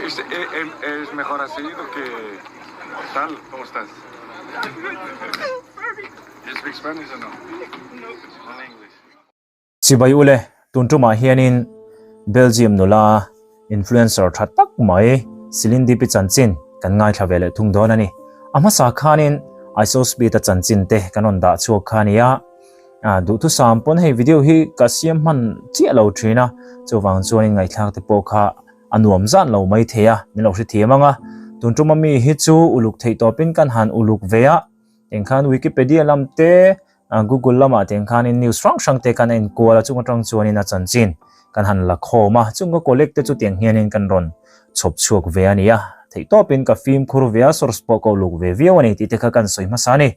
Es, es mejor así do que tal. ¿Cómo estás? You speak Spanish or no? Only English. Chibai ule, tun tumah hianin Belgium nula influencer tha tak mai Celine Dipi chanchin kan ngaithla ve leh thung dawn a ni. A hmasa khanin ISOSpeed a chanchin te kan rawn dah chhuak kha a ni a, duhthusam pawn hei video hi ka siam hman chiah lo thin a, chuvang chuanin ngaihthlak te pawh kha a nuam zan lo mai thei a, min lo hrethiam ang a. Tun tuma mi hi chu uluk theih tawpin kan han uluk ve a, engkhan Wikipedia lam te, Google lamah te engkhanin news hrang hrang te kan en kual a, chung atang chuanin a chanchin kan han la khawm a, chung ka collect te chu tiang hianin kan rawn chhawp chhuak ve a ni a. Theih tawpin ka fimkhur ve a, source pawh ka uluk ve viau a ni tih te kha kan sawi hmasa a ni.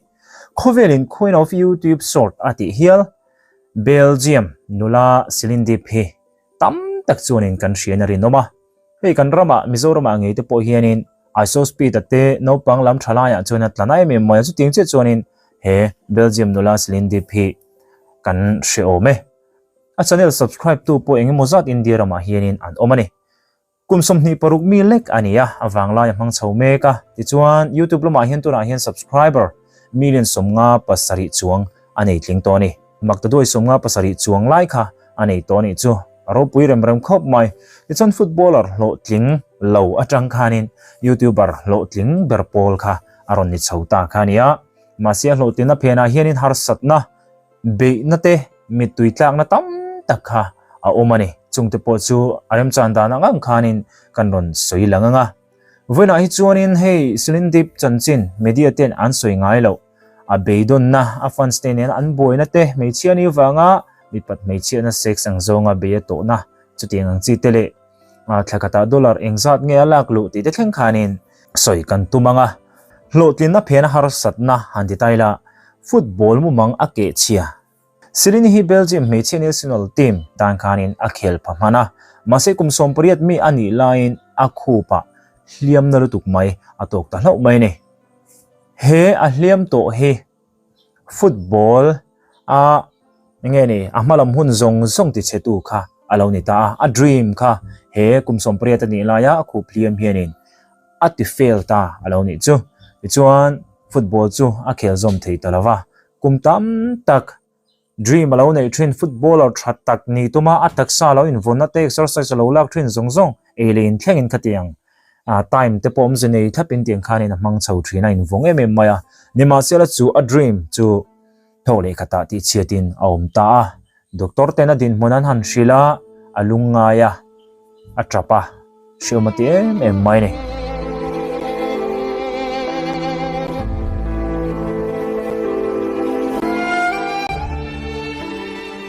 Khawvelin Queen of YouTube Short a tih hial Belgium nula Celine Diep hi tam tak chuanin kan hriain a rinawm a. Hei kan ramah Mizoramah ngei te pawh hianin ISOSpeed a te naupang lam tha laiah chuan a tla na em em mai a, chutiang chiah chuanin he Belgium nula Celine Diep hi kan hre awm e. A channel subscribe tu pawh engemaw zat India ramah hianin an awm a ni. Kum 26 mi lek a ni a, a vanglai a hmang chho mek a. Tichuan, YouTube lamah hian tunah hian subscriber million 57 chuang a nei tling tawh a ni. Maktaduai 57 chuang lai kha a nei tawh a nih chu. A ropui rem rem khawp mai. Tichuan footballer hlawhtling lo atang khanin YouTuber hlawhtling ber pawl kha a rawn ni chho ta kha a ni a. Mahse a hlawhtlinna phenah hianin harsatna Beihna te, mittui tlakna tam tak kha a awm a ni. Chungte pawh chu a remchan dan ang ang khanin kan rawn sawi lang ang a. Vawiinah hi chuanin hei Silindip chanchin media ten an sawi ngai loh. A beidawnna, a fans te nena an buaina te, hmeichhia ni vanga mipat hmeichhiatna sex ang zawnga bei a tawhna chutiang ang chi te leh thla khatah dollar engzat nge a lak luh tih te thleng khanin sawi kan tum ang a. Hlawhtlinna phena harsatna han ti ta ila, football mumang a keh chhia. Silini hi Belgium hmeichhia national team tan khanin a khel pha hman a, mahse kum 18 mi a nih laiin a khupah hliamna lutuk mai a tawk ta hlauh mai a ni. He a hliam tawh hi football a enge ni a hmalam hun zawng zawng ti chhe tu kha a lo ni ta a, a dream kha he kum 18 a nih laia a khup hliam hianin a ti fail ta a lo nih chu. Tichuan football chu a khel zawm thei ta lova, kum tam tak Dream a lo neih thin, footballer tha tak ni tuma a taksa lo invawnna te, exercise a lo lak thin zawng zawng ei leh inthlengin khatiang time te pawh awmze nei thlapin tiang khanin a hmang chho thin a, invawng em em mai a. Nimahsela chu a dream chu thawk leh khatah tihchhiatin a awm ta a. Doctor ten a dinhmun an han hrilh a, a lungngai a. A tap a, hreawm a ti em em mai a ni.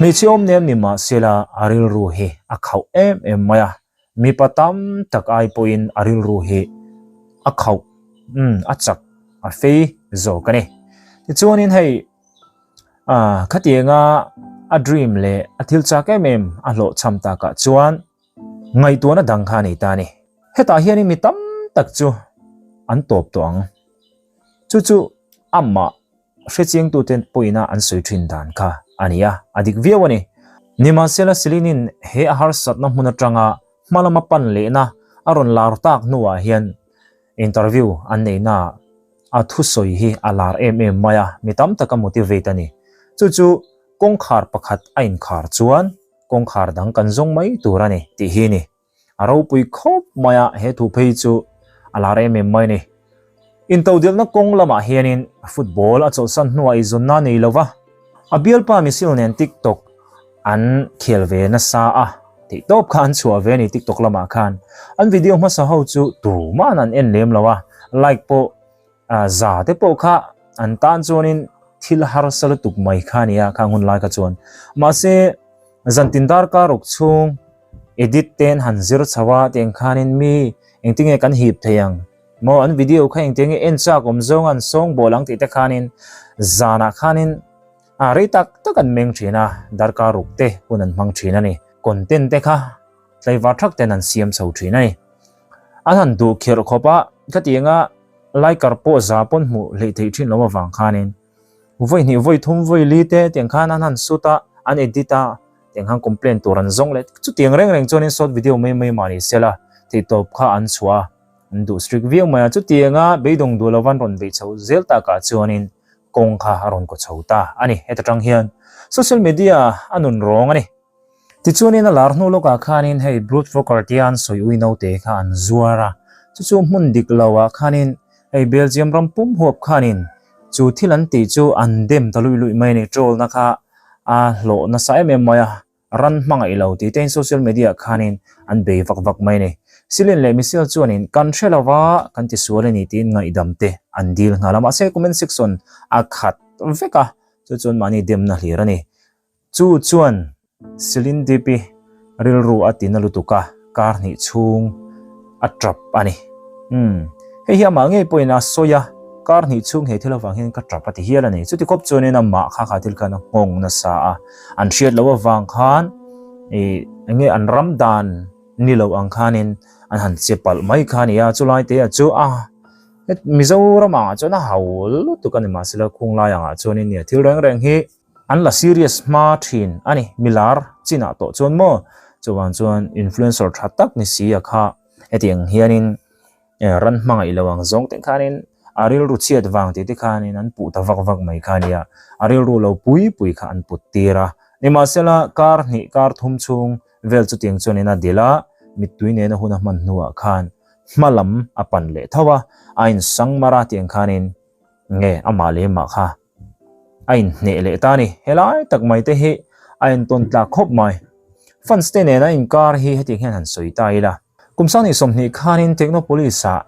Hmeichhe awm nem ni mah sela a rilru hi a khauh em em mai a, mipa tam tak ai pawhin a rilru hi a khauh, umm a chak, a fei zawk a ni. Tichuanin hei Khatianga a dream leh a thil chak em em a hlawhchham takah chuan ngaihtuahna dang kha a nei ta a ni. Hetah hianin mi tam tak chu an tawp tawh ang. Chu chu amah hrechiangtute pawhin an sawi thin dan kha a ni a, a dik viau a ni. Nimahsela Celine-in he a harsatna hmun atanga hmalama pan lehna a rawn lar tak hnuah hian Interview an neihna a thusawi hi a lar em em mai a, mi tam tak a motivate a ni. Chu chu kawngkhar pakhat a inkhar chuan kawngkhar dang kan zawng mai tur a ni tih hi a ni. A ropui khawp mai a, he thu phei chu a lar em em mai a ni. Intodelhna kawng lamah hianin football a chawlhsan hnuah eizawnna a nei lo va, a bialpa Misil nen TikTok An khel ve nasa a, theihtawp kha an chhuah ve a ni TikTok lamah khan. An video hmasa ho chu tuman an en lem lo a, like pawh za te pawh kha an tan chuanin thil harsa lutuk mai kha a ni a khang hun lai kha chuan. Mahse zantin darkar ruk chhung edit te an han zir chho a tiang khanin mi engtinge kan hip thei ang maw an video kha engtinge en chak awm zawng an sawngbawl ang tih te khanin zanah khanin A rei tak tak an meng thin a, darkar ruk te hun an hmang thin a ni. Content te kha tlaivar thak ten an siam chho thin a ni. An han duh khirh khawp a, khatianga liker pawh za pawn hmuh hleih theih thin lo avang khanin vawi hnih vawi thum vawi li te tiang khan an han shoot a, an edit a, tiang khan complain tur an zawng leh chutiang reng reng chuanin short video mai mai mah ni sela. Theihtawp kha an chhuah a, an duh strict viau mai a. Chutianga beidawng duh lova an rawn beih chhoh zel takah chuanin kawng kha a rawn kaw chho ta a ni. Heta tang hian social media a nun rawng a ni. Tichuanin a lar hnu lawkah khanin hei Brute Walker tia an sawi ui naute kha an zuar a, chu chu hmun dik loah khanin hei Belgium ram pum huap khanin chu thil an tih chu an dem ta luih luih mai a ni. Troll-na kha a hlawh nasa em em mai a, ran hmangaih lo tih tein social media ah khanin an bei vak vak mai a ni. Silin leh Michelle chuanin kan hre lo va, kan tisual a ni tiin ngaihdam te an dil nghal a, mahse comment section a khat vek a, chu chuan mahni demna hlir a ni. Chu chuan Silindipi rilru a tina lutuk a, kar hnih chhung a tap a ni. Umm, hei hi amah ngei pawhin a sawi a, kar hnih chhung he thil avang hian ka tap a ti hial a ni. Chuti khawp chuanin amah kha kha thil khan a nghawng nasa a, an hriat loh avang khan ih eng nge an ram dan ni lo ang khanin an han che palh mai kha a ni a, chulai te ah chu a Mizoram angah chuan a hau lutuk a ni mahsela khunglai angah chuanin nia thil reng reng hi An la serious hma thin a ni, milar chinah tawh chuan maw? Chuvang chuan influencer tha tak ni si a kha hetiang hianin ran hmangaih lo ang zawng te khanin a rilru chhiat vang tih te khanin an puh ta vak vak mai kha nia, a rilru lo pui pui kha an put tir a. Nimahsela kar hnih kar thum chhung vel chutiang chuanin a dil a, mittui nena hun a hman hnuah khan hma lam a pan leh tho a, a insang mar a tiang khanin nge amah leh mah kha a inhneh leh ta a ni. Helai tak mai te hi a entawn tlak khawp mai. Fans te nena inkar hi hetiang hian han sawi ta ila. Kum sang 20 khanin Technopolis ah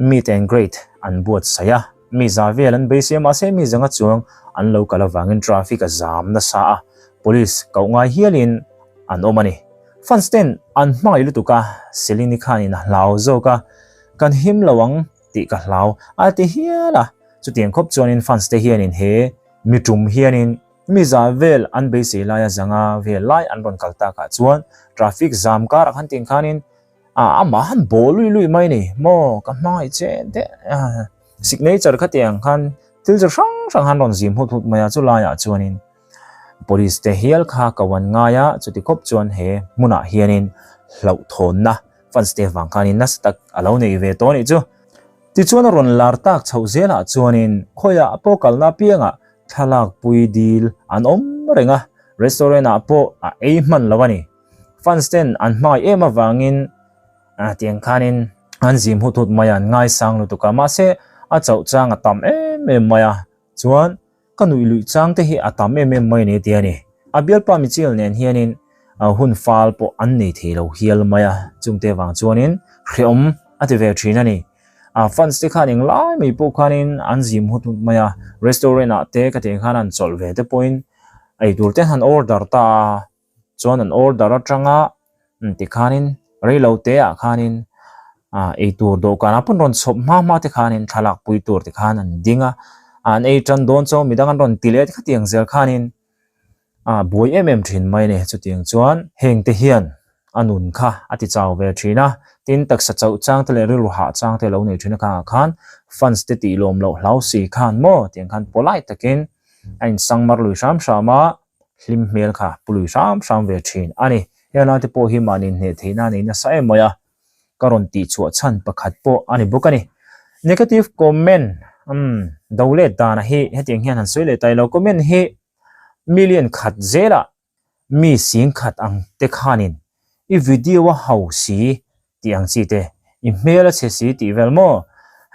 meet and greet an buatsaih a, mi za vel an beisei a mahse mi zanga chuang an lo kal avangin traffic a zam nasa a, police koh ngai hialin an awm a ni. Fans ten an hmangaih lutuk a, Selini khanin a hlau zawk a, kan him lo ang tih ka hlau a ti hial a. Chutiang khawp chuanin fans te hianin he mi tum hianin mi za vel an beisei laia zanga vel lai an rawn kal takah chuan traffic zam karah khan tiang khanin ah amah han bawh lui lui mai ni maw ka hmangaih che te signature kha tiang khan thil chi hrang hrang han rawn zim hut hut mai a chulaiah chuanin police te hial kha ko an ngai a chuti khawp chuan he hmunah hianin hlauhthawnna fans te vang khanin nasa tak a lo nei ve tawh a nih chu. Tichuan a rawn lar tak chhoh zelah chuanin khawiah pawh kalna apiangah thlalak pui dil an awm reng a, restaurant ah pawh a ei hman lo a ni. Fans ten an hmangaih em avangin tiang khanin an zim hut hut mai a, an ngaisang lutuk a, mahse a chauh chang a tam em em mai a, chuan Ka nuih luih chang te hi a tam em em mai a ni tia ni. A bialpa Michiel nen hianin hun fal pawh an nei thei lo hial mai a, chungte vang chuanin hreawm a ti ve thin a ni. A fans te khan englai mai pawh khanin an zim hut hut mai a, restaurant ah te ka tih khan an chawlh ve te pawhin eitur te han order ta a, chuan an order atanga tikhanin reilo te ah khanin ah eitur dawhkanah pawn rawn chhawp hma hma te khanin thlalak pui tur te khan an ding a, an ei tan dawn chuan midang an rawn ti leh khatiang zel khanin ah buai em em thin mai a ni. Chutiang chuan heng te hian a nun kha a ti chau ve thin a, tin taksa chauh chang te leh rilru hah chang te lo nei thin a khangah khan fans te tih lawm loh hlau si khan maw tiang khan polite takin a insang mar lui hram hram a. Hlim hmel kha pu lui hram hram ve thin a ni. Heng te pawh hi mahni hneh theihna a nei nasa em mai a, ka rawn tih chhuah chhan pakhat pawh a ni bawk a ni. Negative comment umm do let dana hi hetiang hian han sawi leh ta ilo, comment hi million khat zelah mi sing khat ang te khanin i video a ho si tih ang chi te, i hmel a chhe si tih vel maw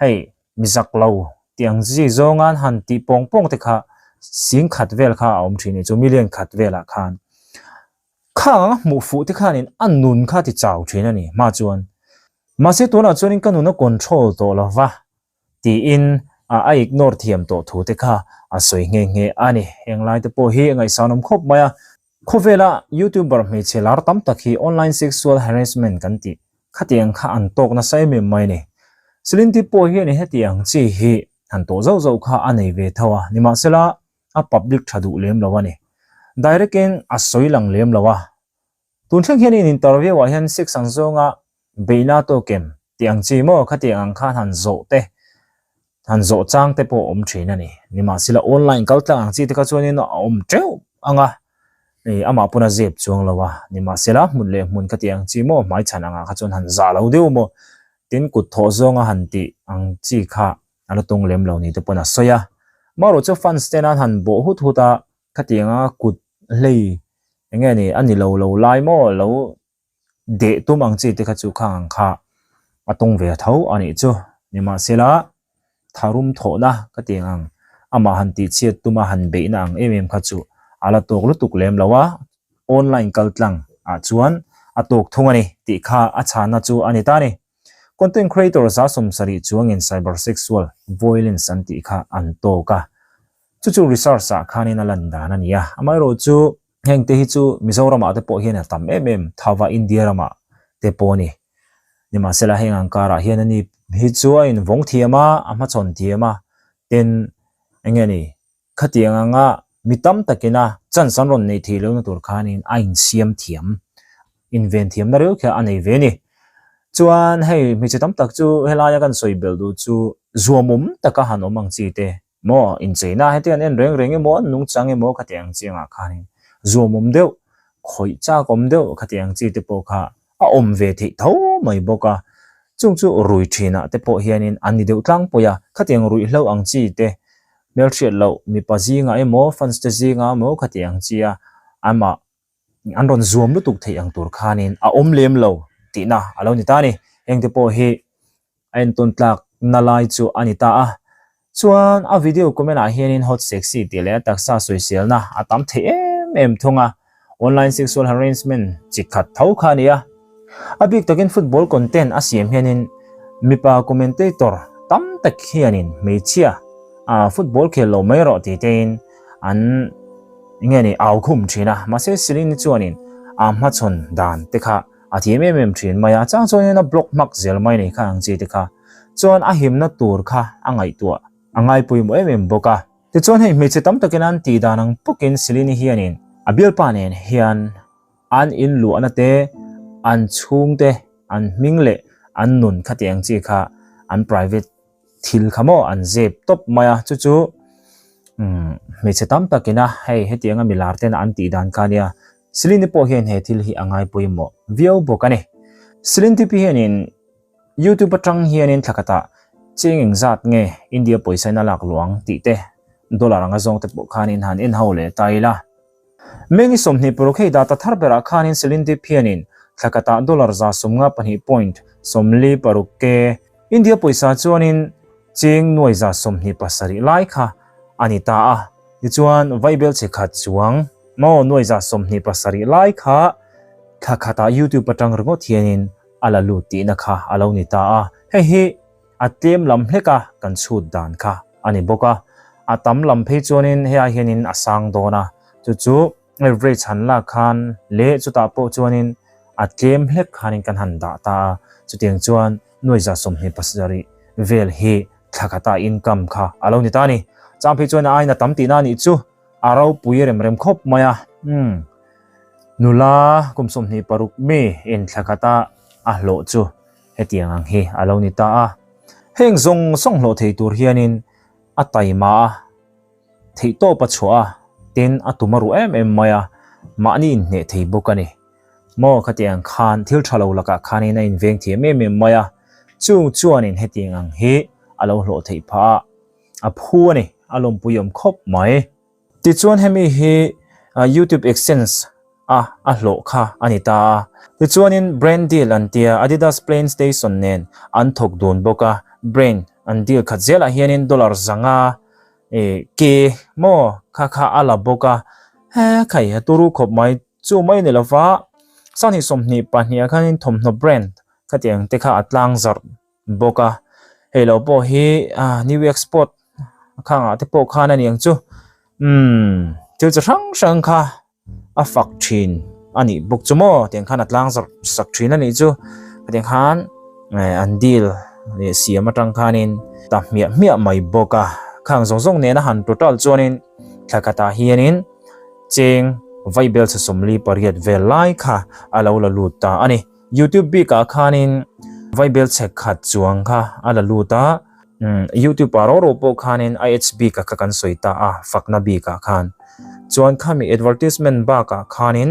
hei Mi zak lo tih ang chi zawnga an han tih pawng pawng te kha sing khat vel kha a awm thin e chu million khat velah khan khang anga hmuh fuh te khanin a nun kha ti chau thin a ni hma chuan mahse tunah chuanin ka nun a control tawh lo va tiin a ignore thiam tawh thu te kha a sawi nghe nghe a ni henglai te pawh hi ngaihsan awm khawp mai a. Khawvela YouTuber hmeichhe lar tam tak hi online sexual harassment kan tih khatiang kha an tawk nasa em em mai a ni. Silinti pawh hian hetiang chi hi han tawh zauh zauh kha a nei ve tho a, nimahsela a public tha duh lem lo a ni. Direct in a sawi lang lem lo a. Tun thleng hian in interview ah hian sex ang zawnga Beihna tawk em? Tih ang chi maw? Khatiang ang khan han zawh te, han zawh chang te pawh a awm thin a ni. Nimahsela online kal tlang ang chi te kha chuanin a awm teuh ang a. Amah pawn a zep chuang lo a, nimahsela hmun leh hmun ka tih ang chi maw hmaichhan angah kha chuan han zah lo deuh maw? Tin kut thawh zawnga han tih ang chi kha a la tung lem lo ni te pawn a sawi a. Marawh chu fans ten an han bawh hut hut a, khatianga kut hlei eng nge ni a ni lo lo lai maw lo deh tum ang chi te kha chu khang ang kha a tawng ve tho a nih chu. Nimahsela tharum thawhna ka ti ang amah han tihchhiat tuma han beihna ang em em kha chu a la tawk lutuk lem lo a, online kal tlang ah chuan a tawk thung a ni tih kha a chhanna chu a ni ta a ni. Content creator 70% chuangin cyber sexual violence an tih kha an tawk a, chu chu research ah khanin a lan dan a ni a, amaherawhchu Heng te hi chu Mizoramah te pawh hian a tam em em thava India ramah te pawh a ni. Nimahsela heng ang karah hian ani hi chu a invawng thiam a, a hmachhawn thiam a, tin eng nge ni khatiang anga mi tam takina chance an rawn neih theih lohna tur khanin a insiam thiam, inven thiamna reuh kha a nei ve a ni. Chuan hei hmeichhe tam tak chu helaia kan sawi belh duh chu zuamawm taka han awm ang chi te Maw incheina hetiang an en reng reng emaw an nungchang emaw khati ang chi angah khanin zuamawm deuh, khawih chak awm deuh khati ang chi te pawh kha a awm ve theih tho mai bawk a. Chung chu rui thinah te pawh hianin an ni deuh tlangpui a, khatiang ruihhlo ang chi te hmelhriat loh mipa zingah emaw fans te zingah emaw khati ang chi a amah an rawn zuam lutuk theih ang tur khanin a awm lem lo tihna a lo ni ta a ni. Hengte pawh hi a entawn tlak na lai chu a ni ta a. Chuan a video comment ah hianin hot sexy tih leh a taksa sawiselna a tam thei em em thung a, online sexual harassment chi khat tho kha a ni a. A bik takin football content a siam hianin mipa commentator tam tak hianin hmeichhia a football khel lo mai rawh tih tein an nge ni au khum thin a, mahse Celine chuanin a hmachhawn dan te kha A thiam em em thin mai a, chang chuan in a block hmak zel mai nei kha ang chi te kha chuan a himna tur kha a ngaihtuah a ngaipawimawh em em bawk a. Tichuan hei hmeichhe tam takin an tih dan ang bawkin Celine hianin a bialpa nen hian an inluahna te, an chhungte, an hming leh an nun khati ang chi kha an private thil kha maw an zep tawp mai a, chu chu hmeichhe tam takin a hei hetianga milar ten an tih dan kha a nia. Celine pawh hian he thil hi a ngai pawimawh viau bawk a ni. Celine te pi hianin YouTube atang hianin thla khatah cheng engzat nge India pawisa in a lak luh ang tih te dollar anga zawng te pawh khanin han en ho leh ta ila. May ni 26 hei data thar berah khanin Celine Deep hianin thla khatah dollar 152 point 46 ke India pawisa chuanin cheng nuai 27 lai kha a ni ta a. Tichuan Vaibel chhe khat chuang maw nuai 27 lai kha thla khatah YouTube atang ringawt hianin a la lut tihna kha a lo ni ta a. Hei hi a tlem lam hleka kan chhut dan kha a ni bawk a. A tam lam phei chuanin hei hianin a sang dawn a, chu chu average han lak khan leh chutah pawh chuanin a tlem hlek khanin kan han dah ta a. Chutiang chuan nuai 27 vel hi thla khata income kha a lo ni ta a ni. Chang phei chuan a aina tam tihna a nih chu a ropui rem rem khawp mai a. Umm nula kum 26 mi in thla khata a hlawh chu hetiang ang hi a lo ni ta a. Heng zawng zawng hlawh thei tur hianin a taima a. Theihtawp a chhuah a, tin a tum a ruh em em mai a, mahni inhneh thei bawk a ni. Maw khatiang khan thil tha lo lakah khanin a inveng thiam em em mai a, chung chuanin hetiang ang hi a lo hlawh theih phah a, a phu a ni, a lawmpui awm khawp mai. Tichuan hemi hi YouTube AdSense a a hlawh kha a ni ta a. Tichuanin brand deal an tia, Adidas Plane Station nen an thawk dun bawk a, brand an deal khat zelah hianin dollar 500 E ke maw kha kha a la bawk a, he khai a turu khawp mai chu mai ni lova sanghnih 22 ah khanin thawmhnaw brand khatiang te kha a tlang zarh bawk a, hei lo pawh hi ah new export khangah te pawh khan a ni ang chu umm thil chi hrang hrang kha. A fak thin a nih bawk chu maw tiang khan a tlang zarh sak thin a nih chu hetiang khan an deal leh siam atang khanin ta hmiah hmiah mai bawk a khang zawng zawng nena han total chuanin thla khatah hianin cheng vaibel chhe 48 vel lai kha a lo la lut ta a ni youtube bikah khanin vaibel chhe khat chuang kha a la lut a YouTube ah ro ro pawh khanin a ads bik ah kha kan sawi ta a fakna bikah khan. Chuan khami advertisement bakah khanin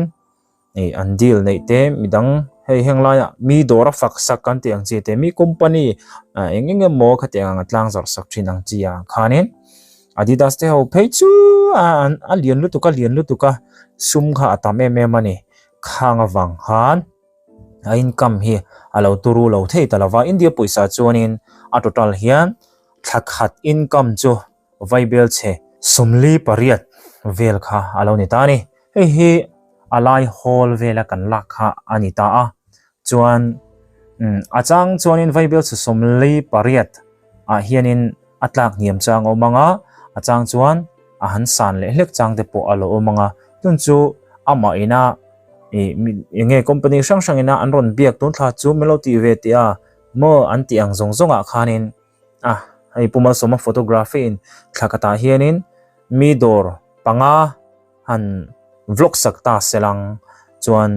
ih an deal neih te midang hei heng laiah mi dawr a fak sak kan tih ang chi te mi company ah eng eng emaw khatiang ang a tlang zawrh sak thin ang chi ah khanin Adidas te ho phei chu a lian lutuk a lian lutuk a sum kha a tam em em a ni khang avang khan. A income hi a lo turu lo thei ta lova, India pawisa chuanin a total hian thla khat income chu vaibel chhe 48 vel kha a lo ni ta a ni. Hei hi a lai hawl vela kan lak kha a ni ta a, chuan a chang chuanin vaibel chhe 48 ah hianin a tlak hniam chang a awm ang a, a chang chuan a han san leh hlek chang te pawh a lo awm ang a, tun chu amah ina ih eng nge company hrang hrang ina an rawn biak tun thla chu min lo tih ve tih a maw an tih ang zawng zawng ah khanin a hei Pu Malsawma photography in thla khatah hianin mi dawr panga han vlog sak ta selang chuan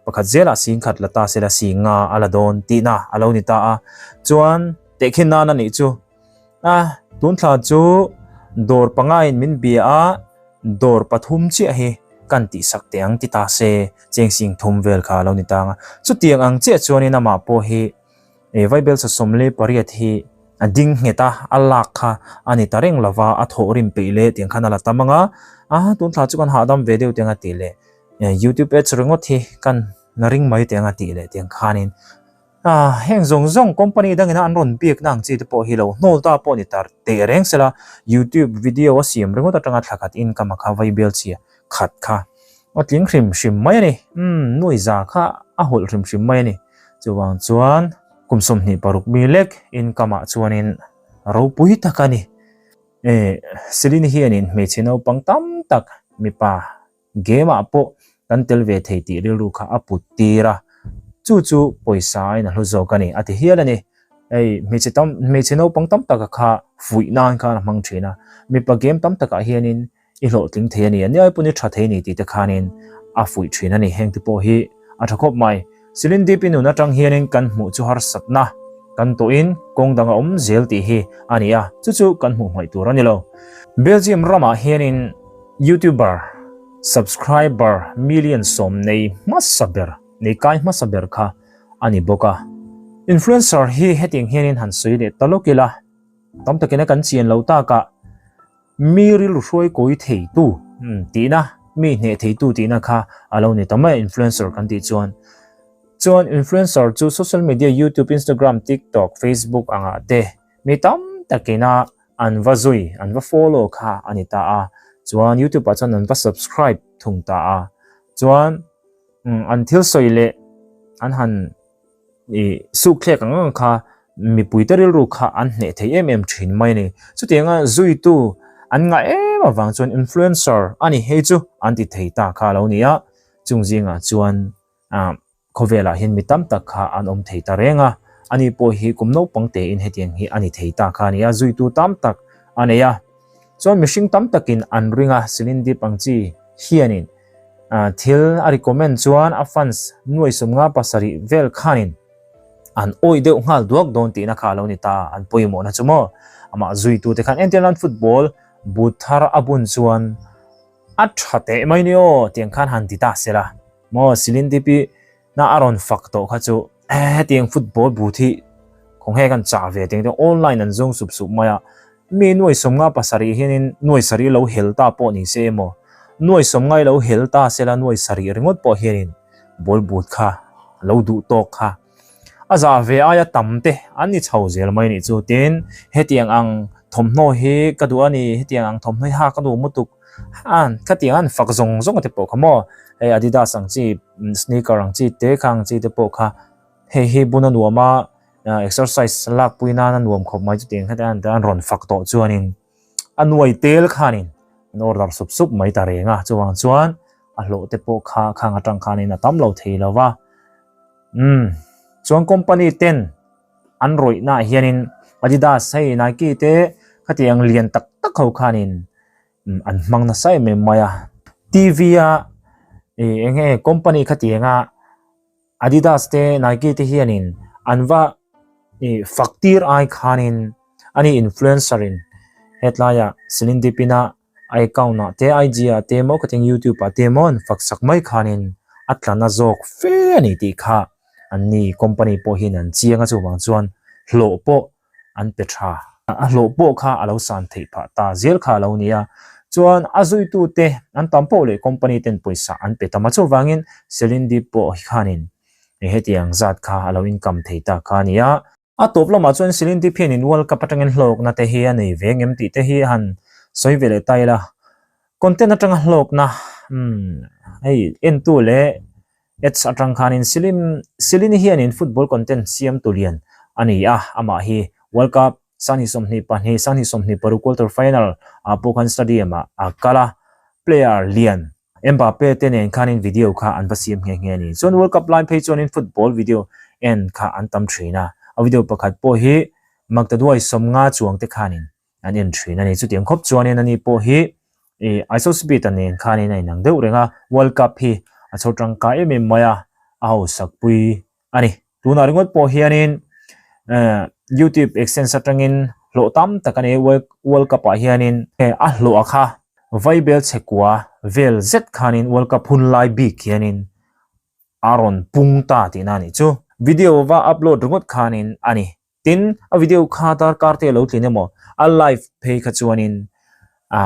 pakhat zelah singkhat la ta sela singa a la dawn tihna a lo ni ta a chuan tehkhin nan a nih chu. A, tun thla chu dawr pangain min bia a, dawr pathum chiah hi kan tihsak teh ang ti ta se, cheng sing thum vel kha a lo ni tang a. Chutiang ang chiah chuanin amah pawh hi Vaibel 48 hi a ding nghet a, a lak kha a ni ta reng lova, a thawh rim peih leh tiang khan a la tam ang a, a tun thla chu kan hahdam ve deuh tiang a tih leh YouTube ads ringawt hi kan ring mai tiang a tih leh tiang khanin Ah, heng zawng zawng company dangina an rawn biakna ang chi te pawh hi lo hnawl ta pawh ni tar teh reng sela, YouTube video a siam ringawt atanga thla khat income a kha vai bial chhia khat kha a tling hrim hrim mai a ni. Umm, nuai za kha a hawlh hrim hrim mai a ni. Chuvang chuan kum 26 mi lek income ah chuanin ropui tak a ni. Eh, Celine hianin hmeichhe naupang tam tak mipa Game ah pawh kan tel ve thei tih rilru kha a put tir a, chu chu pawisa aiin a hlu zawk a ni a ti hial a ni. Hei hmeichhe tam hmeichhe naupang tam taka kha fuih nan khan a hmang thin a, mipa game tam takah hianin i hlawhtling thei a ni, a niai pawn i tha thei a ni tih te khanin a fuih thin a ni. Heng te pawh hi a tha khawp mai. Silindip i nun atang hianin kan hmuh chu harsatna kan tawhin kawng dang a awm zel tih hi a ni a, chu chu kan hmuh hmaih tur a ni lo. Belgium ramah hianin YouTuber subscriber million sawm nei hmasa ber, nei kai hmasa ber kha a ni bawk a. Influencer hi hetiang hianin han sawi leh ta lawk ila, tam takin a kan chian lo takah mi rilru hruai kawi theitu tihna, mi hneh theitu tihna kha a lo ni ta mai a influencer kan tih chuan. Chuan influencer chu social media YouTube, Instagram, TikTok, Facebook angah te mi tam takina An va zui, an va follow kha a ni ta a, chuan YouTube ah chuan an va subscribe thung ta a, chuan an thil sawi leh an han ih suk thlek ang ang kha mipui te rilru kha an hneh thei em em thin mai a ni. Chutianga zuitu an ngah em avang chuan influencer a ni hei chu an ti thei ta kha a lo ni a, chung zingah chuan Ah, khawvelah hian mi tam tak kha an awm thei ta reng a, ani pawh hi kum naupang tein hetiang hi a ni thei ta kha a ni a, zuitu tam tak a nei a. Chuan mihring tam takin an ring a, Celine Dip ang chi hianin ah thil a recommend chuan a fans nuai 57 vel khanin an awih deuh nghal duak dawn tihna kha a lo ni ta, an pawimawhna chu maw amah zuitute khan entirnan football boot thar a bun chuan A tha teh mai ni aw tiang khan han ti ta sela maw Celine Diop na a rawn fak tawh kha chu hetiang football boot hi khawnge kan chah ve tiang te online an zawng sup sup mai a mi nuai 57 hianin nuai sarih lo hel ta pawh ni se emaw nuai 50 lo hel ta sela nuai sarih ringawt pawh hianin ball boot kha lo duh tawk kha A zah ve aia tam te an ni chho zel mai nih chu tin hetiang ang thawmhnaw hi ka duh a ni hetiang ang thawmhnaw hi ha ka duh mutuk a khatiang an fak zawng zawng te pawh kha maw hei adidas ang chi sneaker ang chi te kha ang chi te pawh kha hei hi bun a nuam a exercise lak pui nan a nuam khawp mai chutiang kha te an rawn fak tawh chuanin a nuai tel khanin an order sup sup mai ta reng a chuvang chuan a hlawh te pawh kha khang atang khanin a tam lo thei lo va. Umm chuan company ten an rawih naah hianin Adidas hei Nike te khatiang lian tak tak ho khanin an hmang nasa em em mai a T_V a ih eng nge company khatianga Adidas te Nike te hianin an va ih fak tir ai khanin ani influencer in hetlaiah Celine Dip ina. A account ah te IG ah te emaw ka ting youtube ah te emaw an fak sak mai khanin a tla na zawk fe a ni tih kha an ni company pawh hian an chiang a chuvang chuan hlawh pawh an pe tha. A hlawh pawh kha a lo san theih phah ta zel kha a lo ni a, chuan a zuitu te an tam pawh leh company ten pawisa an pe tam a chuvangin Celine Dion pawh hi khanin hetiang zat kha a lo income thei ta kha a ni a. A tawp lamah chuan Celine Dion hianin World Cup atangin hlawkna te hi a nei ve ngem tih te hi han sawi ve leh ta ila. Content atanga hlawkna umm hei entu leh ads atang khanin Celine Celine hianin football content siamtu lian a ni a, amah hi World Cup 2022, 2026 quarter final ah pawh khan stadium ah a kal a, player lian Mbappe te nen khanin video kha an va siam nghe nghe a ni. Chuan World Cup lai phei chuanin football video en kha an tam thin a, a video pakhat pawh hi Magdaduai 50 chuang te khanin an en thin a ni. Chutiang khawp chuanin ani pawh hi ih Isospeed-a nen khanin a inang deuh reng a, World Cup hi a chho tangkai em em mai a, a hausak pui a ni. Tunah ringawt pawh hianin YouTube AdSense atangin hlawh tam tak a nei a, World Cup ah hianin a hlawh a kha Vaibel chhekua vel zet khanin World Cup hun lai bik hianin a rawn pung ta tihna a nih chu. Video va upload ringawt khanin a ni. Tin, a video kha darkar te a lo tlin emaw, a live phei kha chuanin a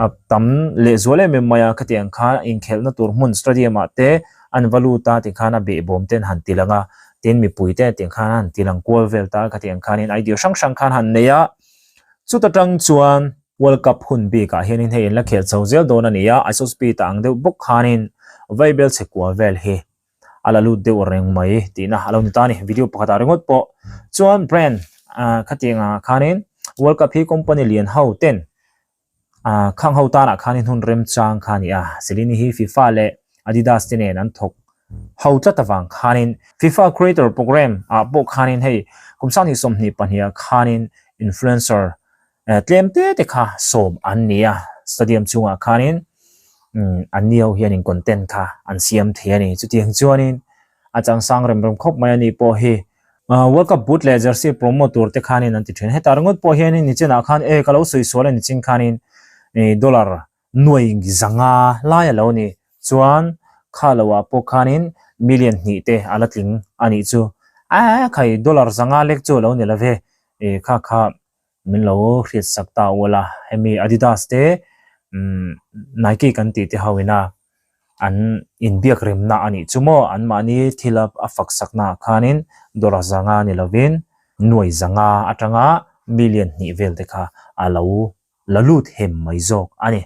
a tam lehzual em em mai a, khatiang kha inkhelhna tur hmun stadium ah te an va lut a tikhan a behbawm te an han ti lang a, tin mipui te tiang khan an han ti lang kual vel ta a, khatiang khanin idea hrang hrang khan han nei a, chuta tang chuan World Cup hun bikah hianin hei an la khelh chho zel dawn a ni a, Isospeed a ang deuh bawk khanin vaibel chhe kual vel hi a la lut deuh reng mai tihna a lo ni ta a ni. Video pakhatah ringawt pawh chuan brand ah khatiang ah khanin World Cup hi company lian ho ten ah khang ho tanah khanin hun remchang kha a ni a. Celine hi FIFA leh Adidas te nen an thawk ho tlat avang khanin FIFA Creator Programme ah pawh khanin hei kum 2022 ah khanin influencer Tlem te te kha sawm an ni a, stadium chungah khanin an ni ho hianin content kha an siam thei a ni. Chutiang chuanin a changsang rem rem khawp mai a nih pawh hi World Cup boot leh jersey promote tur te khanin an ti thin. Hetah ringawt pawh hianin nichinah khan e ka lo sawi sual a nichin khanin dollar nuai 500 lai a lo ni. Chuan kha lo ah pawh khanin million hnih te a la tling a nih chu. A khai dollar 500 lek chu a lo ni lo ve kha kha. Min lo hriat sak ta ual a, hemi Adidas te Nike kan tih te ho ina an inbiak remna a nih chu maw, anmahni thil a fak sakna ah khanin dollar 500 ni lovin nuai 500 atanga million hnih vel te kha a lo la lut hem mai zawk a ni.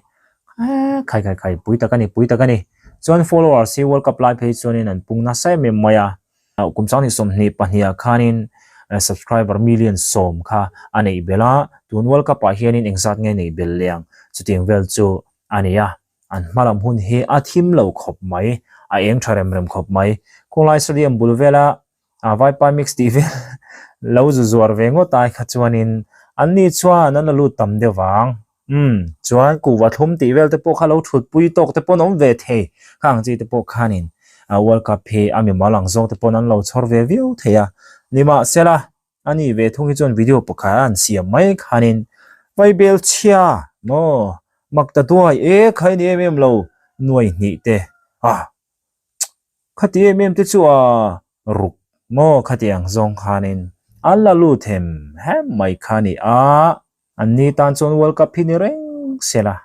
Khai khai khai pui tak a ni pui tak a ni. Chuan followers hi World Cup lai phei chuanin an pung nasa em em mai a. Kum 2022 ah khanin subscriber million 10 kha a neih belh a, tun World Cup ah hianin engzat nge neih belh leh ang chutiang vel chu a ni a, an hma lam hun hi a thim lo khawp mai, a eng tha rem rem khawp mai. Khawlai stadium bul vela Vaipai mix tih vel lo zu zuar ve ngawt ai kha chuanin anni chuan an la lut tam deuh vang. Umm, chuan kuhva thlum tih vel te pawh kha lo thut pui tawk te pawn awm ve thei. Khang chi te pawh khanin World Cup hi a mimal ang zawng te pawn an lo chhawr ve viau thei a. Nimahsela, a ni ve thung hi chuan video pakhat an siam mai khanin Vaibel chhia maw mak ta duai e khai ni em em lo nuai hnih te ah Khati em em te chu a ruk maw khati ang zawng khanin an la lut hem hem mai kha ni a, an ni tan chuan World Cup hi ni reng se la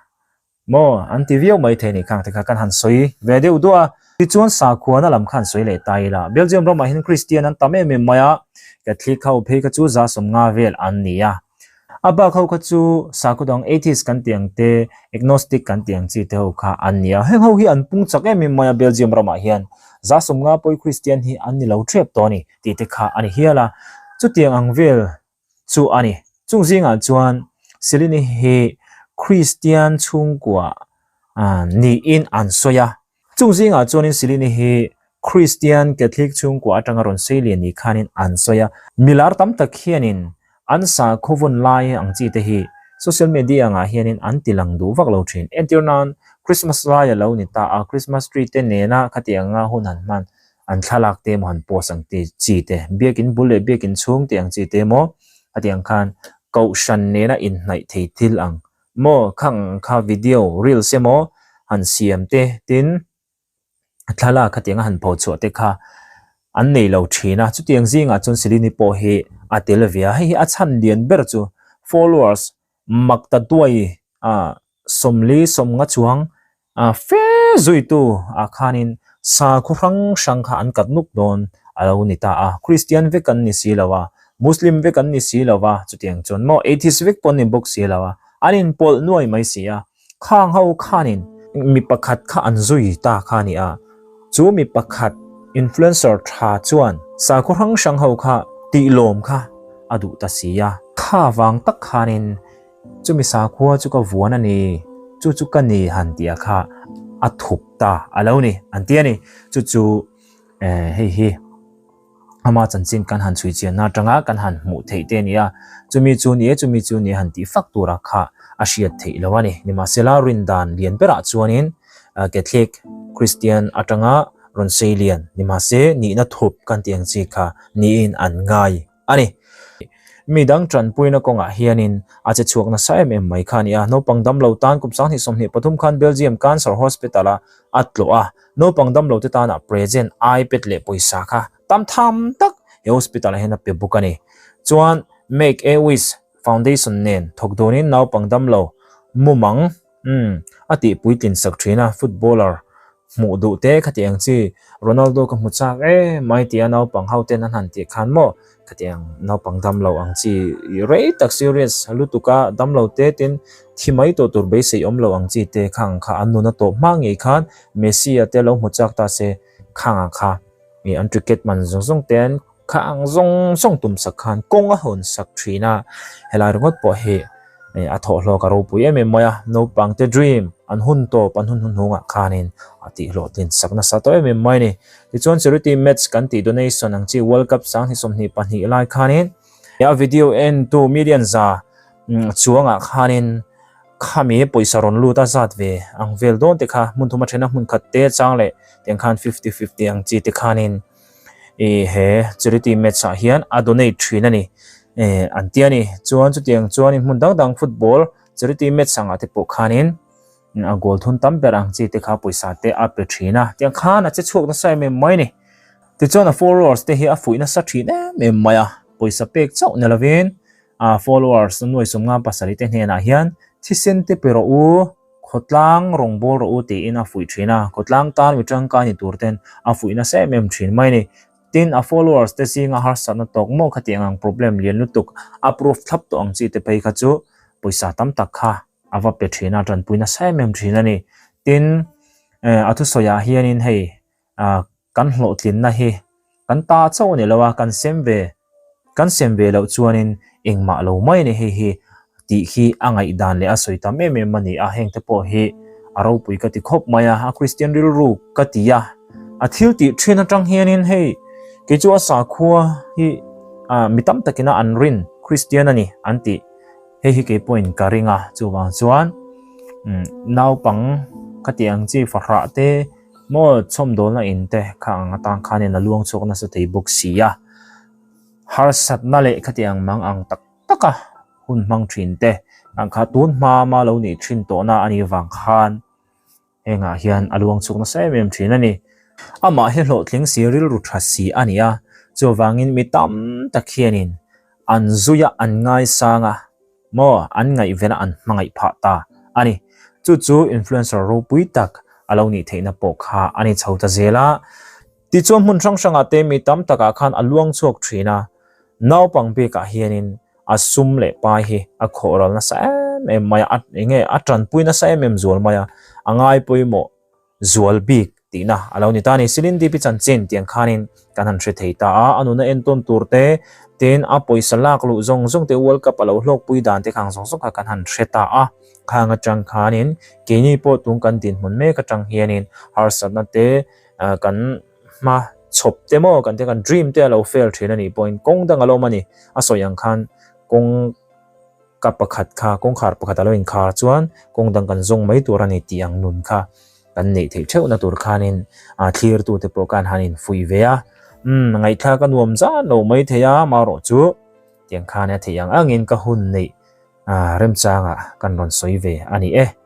maw an ti viau mai thei ni khang te kha kan han sawi ve deuh duah a. Tichuan sakhuana lam kha an sawi leh ta ila, Belgium ramah hian Christian an tam em em mai a, Catholic ho phei kha chu 50 vel an ni a. A bak ho kha chu sakhaw dang atheist kan tih ang te, agnostic kan tih ang chi te ho kha an ni a. Heng ho hi an pung chak em em mai a Belgium ramah hian 50 pawi Kristian hi an ni lo thep tawh a ni tih te kha a ni hial a. Chutiang ang vel chu a ni. Chung zingah chuan Celine hi Kristian chhungkua niin an sawi a. Chung zingah chuanin Celine hi Kristian Catholic chhungkua atanga rawn sei lian ni khanin an sawi a. Milar tam tak hianin an sakhaw vawn lai ang chi te hi social media angah hianin an ti lang duh vak lo thin. Entir nan Christmas lai a lo ni ta a, Christmas tree te nena khati anga hun han hman an thlalak te emaw han post ang ti chi te, biakin bul leh biakin chhung tih ang chi te emaw khati ang khan kohhran nena inhnaih thei thil ang. Maw khang kha video reels emaw han siam te tin thlalak khatiang a han pho chhuah te kha an nei lo thin a, chutiang zingah chuan Selini pawh hi a tel ve a, hei hi a chhan lian ber chu followers mak ta duai a 40 50 chuang a fe zuitu ah khanin sakhaw hrang hrang kha an kat nuk dawn a lo ni ta a, Kristian vek an ni si lo a, Muslim vek an ni si lo a, chutiang chuan maw atheist vek pawh an ni bawk si lo a, an inpawlh nuai mai si a, khang ho khanin mi pakhat kha an zui ta kha a ni a, chu mi pakhat influencer tha chuan sakhaw hrang hrang ho kha tihlawm kha a duh ta si a, kha vang tak khanin Chumi sakhua chu ka vuan a ni, chu chu ka ni han tih a kha a thup ta a lo ni an ti a ni. Chu chu hei hi ama chanchin kan han chhui chianna atanga kan han hmuh theih te a ni a, chumi chu ni e chumi chu ni e han tih fak tura kha a hriat theih lo a ni. Nimahsela rindan lian berah chuanin Catholic Christian atanga rawn sei lian nimahse nihna thup kan tih ang chi kha niin an ngai. a ni. Mi dang tanpuina kawngah hianin a che chhuak nasa em em mai kha a ni a. Naupang damlo tan kum 2023 khan Belgium Cancer Hospital-a a tlawh a, naupang damlo te tana present iPad leh pawisa kha tam tham tak he hospital-ah hian a pe bawk a ni. Chuan Make a Wish Foundation nen thawk dawnin naupang damlo mumang umm a tih puitlin sak thin a, footballer Hmuh duh te khatiang chi Ronaldo ka hmu chak em mai tia naupang ho ten an han tih khan maw khatiang naupang dam lo ang chi rei tak serious lutuk a dam lo te tin thi mai tawh tur beisei awm lo ang chi te khang kha an nun a tawp hma ngei khan Messi a te lo hmu chak ta se khang ah kha ih an ticket man zawng zawng te an Kha ang zawng zawng tum sak khan kawng a hawn sak thin a, helai ringawt pawh hi a thawhhlawk a ropui em em mai a, naupang te dream an hun tawp an hun hnuhnungah khanin a tihhlawhtlin sak nasa tawh em em mai a ni. Tichuan charity match kan tih donation ang chi World Cup 2022 lai khanin a video entu million za chuangah khanin khami pawisa rawn lut a zat ve ang vel dawn te kha hmun thuma thena hmun khat te chang leh tiang khan fifty fifty ang chi te khanin ih he charity match ah hian a donate thin a ni eh an ti a ni chuan chutiang chuanin hmun dang dang football charity match angah te pawh khanin a goal thun tam ber ang chi te kha pawisa te a pe thin a tiang khan a che chhuak nasa em em mai a ni tichuan a followers te hi a fuih nasa thin em em mai a pawisa pek chauh ni lovin a followers nuai sawmnga pasarih te hnenah hian thisen te pe rawh u. Khawtlang rawn bawl rawh u tiin a fuih thin a, khawtlang tan mi tangkai ni tur ten a fuih nasa em em thin mai a ni. Tin, a followers te zinga harsatna tawk maw khatiang ang problem lian lutuk a proof thlap tawh ang chi te phei kha chu pawisa tam tak kha a va pe thin a, tanpui nasa em em thin a ni. Tin, a thusawiah hianin hei A, kan hlawhtlinna hi kan ta chauh a ni lo a, kan sem ve, kan sem ve loh chuanin engmah lo mai a ni hei hi tih hi a ngaihdan leh a sawi tam em em a ni a, hengte pawh hi a ropui ka ti khawp mai a, a Kristian rilru ka ti a, a thil tih thin atang hianin hei kei chu a sakhua hi mi tam takina an rin Kristian a ni an tih. Hei hi kei pawhin ka ring a, chuvang chuan naupang ka tih ang chi fahrah te maw chhawmdawlna in te kha ang atang khanin a luang chhuak nasa thei bawk si a, harsatna leh khati ang mang ang tak tak a hun hmang thin te ang kha tun hma ma lo nih thin tawhna a nih vang khan Hengah hian a luang chhuk nasa em em thin a ni. Amah hi hlawhtling si rilru tha si a ni a, chuvangin mi tam tak hianin an zui a, an ngaisang a, maw an ngaihven a, an hmangaih phah ta a ni. Chu chu influencer ropui tak a lo nih theihna pawh kha a ni chho ta zel a. Tichuan hmun hrang hrangah te mi tam takah khan a luang chhuak thin a, naupang bikah hianin a sum leh pai hi a khawh ral nasa em em mai a, a enge a tanpui nasa em em zual mai a, a ngai pawimawh zual bik tihna a lo ni ta a ni. Silin Deep-i chanchin tiang khanin kan han hre thei ta a, a nuna entawn tur te, tin a pawisa lak luh zawng zawng te, World Cup a lo hlawkpui dan te khang zawng zawng kha kan han hre ta a, khang atang khanin keini pawh tun kan dinhmun mek atang hianin harsatna te kan hma chhawp te maw kan te kan dream te a lo fail thin a nih pawhin kawng dang a lo awm a ni. A sawi ang khan kawng ka pakhat kha kawngkhar pakhat a lo inkhar chuan kawng dang kan zawng mai tur a ni tih ang nun kha kan neih theih theuhna tur khanin a thlirtu te pawh khan han infuih ve a. Umm ngaihthlak a nuam zan lo mai thei a, amaherawhchu tiang khan a theih ang angin ka hun neih. remchangah kan rawn sawi ve a ni e.